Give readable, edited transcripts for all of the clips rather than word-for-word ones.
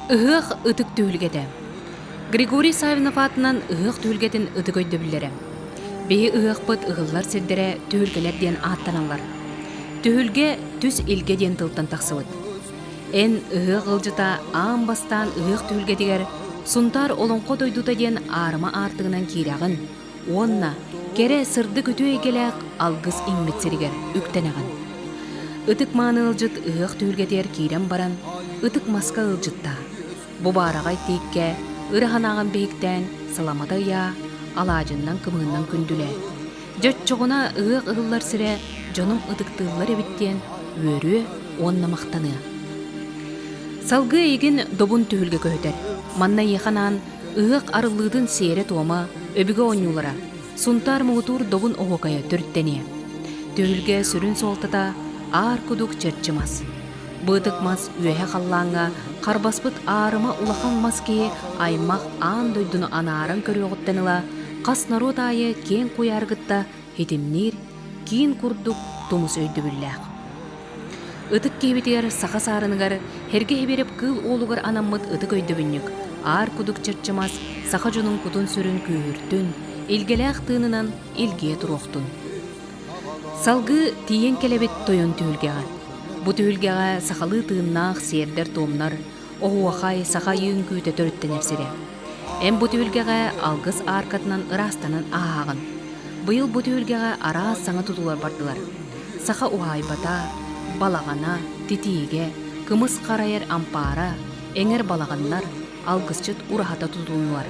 Ыһыах ытык түһүлгэтэ. Григорий Савинов аатынан ыһыах түһүлгэтин ытык өйдөбүллэрэ. Биһи ыһыахпыт ыһыллар сирдэрэ түһүлгэлэр диэн ааттаналлар. Түһүлгэ түс илгэ диэн тылтан тахсыбыт. Эн ыһыах ыалдьыта аан бастаан ыһыах түһүлгэтигэр Сунтаар Олоҥхо дойдута диэн аарыма аартыгынан киирэҕин уонна кэрэ сырдык үтүө эйгэлээх алгыс иҥмит сиригэр үктэнэҕин. Ытык мааны ыалдьыт ыһыах түһүлгэтигэр киирэн баран, ытык маска ыалдьыттаа. Бу баараҕай тииккэ ыра санааҕын биһиктээн саламата ыйаа, алаадьыннан кымыһыннан күндүлээ. Дьэ оччоҕуна ыһыах ыһыллар сирэ дьонум ытыктыыллар эбит диэн үөрүө уонна махтаныа. Салгыы эйигин добун түһүлгэ көһүтэр. Манна эйиэхэ анаан ыһыах арыллыытын сиэрэ-туома, өбүгэ оонньуулара, Сунтаар муҥутуур добун оһуокайа төрүттэниэ. Түһүлгэ сүрүн суолтата аар кудук чэрчи мас. Быытык мас үөһэ халлааҥҥа харбаспыт аарыма улахан мас киһи аймах аан дойдуну анааран көрүөҕүттэн ыла хас норуот аайы киэҥ куйаары кытта ситимниир киин курдук тумус өйдөбүллээх. Ытык киһибитигэр саха саарыныгар Һэргэ Һибиэрэп Кыыл Уолугар анаммыт ытык өйдөбүнньүк аар кудук чэрчи мас саха дьонун кутун-сүрүн күүһүртүн, илгэлээх тыынынан илгийэ туруохтун. Салгыы тиийэн кэлэбит Тойон түһүлгэҕэ. Бу түһүлгэҕэ сахалыы тыыннаах сиэрдэр-туомнар, оһуохай, саха айыы үҥкүүтэ төрүттэнэр сирэ. Эн бу түһүлгэҕэ алгыс ааркатынан ыраастанан ааһаҕын. Быйыл бу түһүлгэҕэ араас саҥа тутуулар бардылар. Саха уһаайбата, балаҕана, титиигэ, кымыс харайар ампаара, эҥэр балаҕаннар, алгысчыт ураһата тутулуннулар.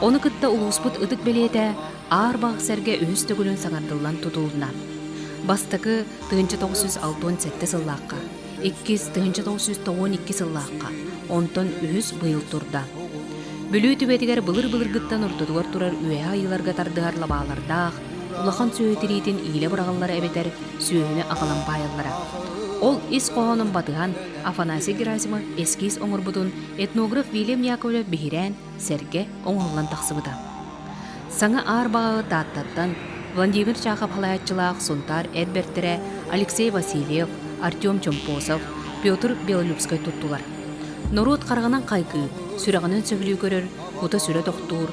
Ону кытта улууспут ытык бэлиэтэ Аар баҕ сэргэ үһүс төгүлүн саҥардыллан тутулунна. Бастакы 1967 сыллаахха, иккис 1992 сыллаахха, онтон үһүс быйыл турда. Бүлүү түбэтигэр былыр-былыргыттан ортотугар турар үөһэ айыыларга тардыһар лабаалардаах, улахан сүөһү тириитин иилэ быраҕаллара эбэтэр сүөһүнү аҕалан баайаллара. Ол ис хоһоонун батыһан Афанасий Герасимов эскиз оҥорбутун этнограф Вильям Яковлев биһирээн сэргэ оҥоһуллан тахсыбыта. Саҥа аар баҕаҕы Тааттаттан Владимир Чахов салайааччылаах Сунтаар эр бэртэрэ Алексей Васильев, Артем Чомпосов, Петр Белолюбскай туттулар. Норуот хараҕынан хайгыы, сүрэҕинэн сөбүлүү көрөр, кута-сүрэ тохтуур,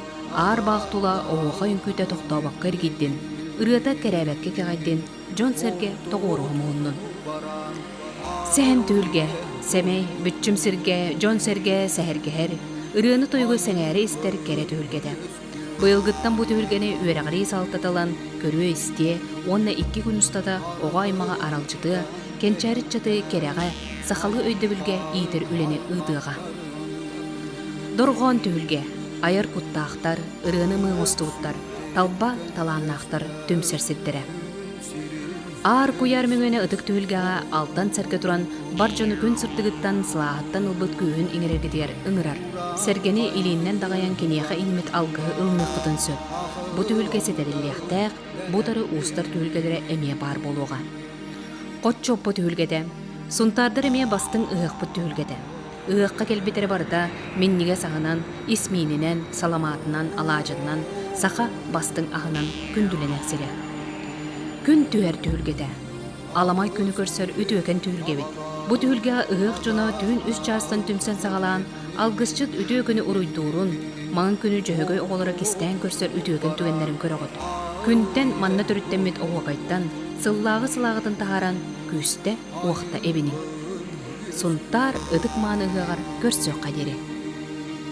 аар баҕах тула оһуохай үҥкүүтэ тохтообокко эргийдин, ырыата кэрээбэккэ кэҕэйдин, дьон-сэргэ тоҕуоруһа муһуннун. Сэһэн түһүлгэ, сэмэй, бүччүм сиргэ, дьон-сэргэ сэһэргэһэр, ырыаны-тойугу сэҥээрэ истэр кэрэ түһүлгэтэ. Быйылгыттан бу түһүлгэни үөрэҕирии салалтата ылан көрүө-истиэ уонна икки күн устата оҕо аймаҕы аралдьытыа, кэнчээри ыччаты кэрэҕэ, сахалыы өйдөбүлгэ иитэр үлэни ыытыаҕа. Дорҕоон түһүлгэ, айар куттаахтар, ырыаны ымыы оҥостубуттар, талба талааннаахтар түмсэр сирдэрэ. Аар куйаар мөҥүөнэ ытык түһүлгэҕэ алтан сэргэ туран бар дьону күн сырдыгыттан, сылааһыттан ылбыт күүһүн иҥэрэргитигэр ыҥырар. Сэргэни илииннэн даҕайан киниэхэ иҥмит алгыһы ылыныаххытын сөп. Бу түһүлгэ ситэриллиэхтээх, бу утары уустар түһүлгэлэрэ эмиэ баар буолуоҕа. Хоччуоппу түһүлгэтэ. Сунтаардар эмиэ бастыҥ ыһыахпыт түһүлгэтэ. Ыһыахха кэлбит эрэ барыта минньигэс аһынан, ис миининэн, саламаатынан, алаадьыннан, саха бастыҥ аһынан күндүлэнэр сирэ. Күн түһэр түһүлгэтэ. Аламай күнү көрсөр үтүөкэн түһүлгэбит. Бу түһүлгэҕэ ыһыах дьоно түүн үс чаастан түмсэн саҕалаан, алгысчыт үтүө күнү уруйдуурун, маҥан күнү дьөһөгөй оҕолоро кистээн көрсөр үтүөкэн түгэннэрин көрөҕүт. Күнтэн манна төрүттэммит оһуокайтан сыллааҕы сылааҕытын таһааран күүстэ-уохта эбиниҥ. Сунтаар ытык мааны ыһыаҕар көрсүөххэ диэри.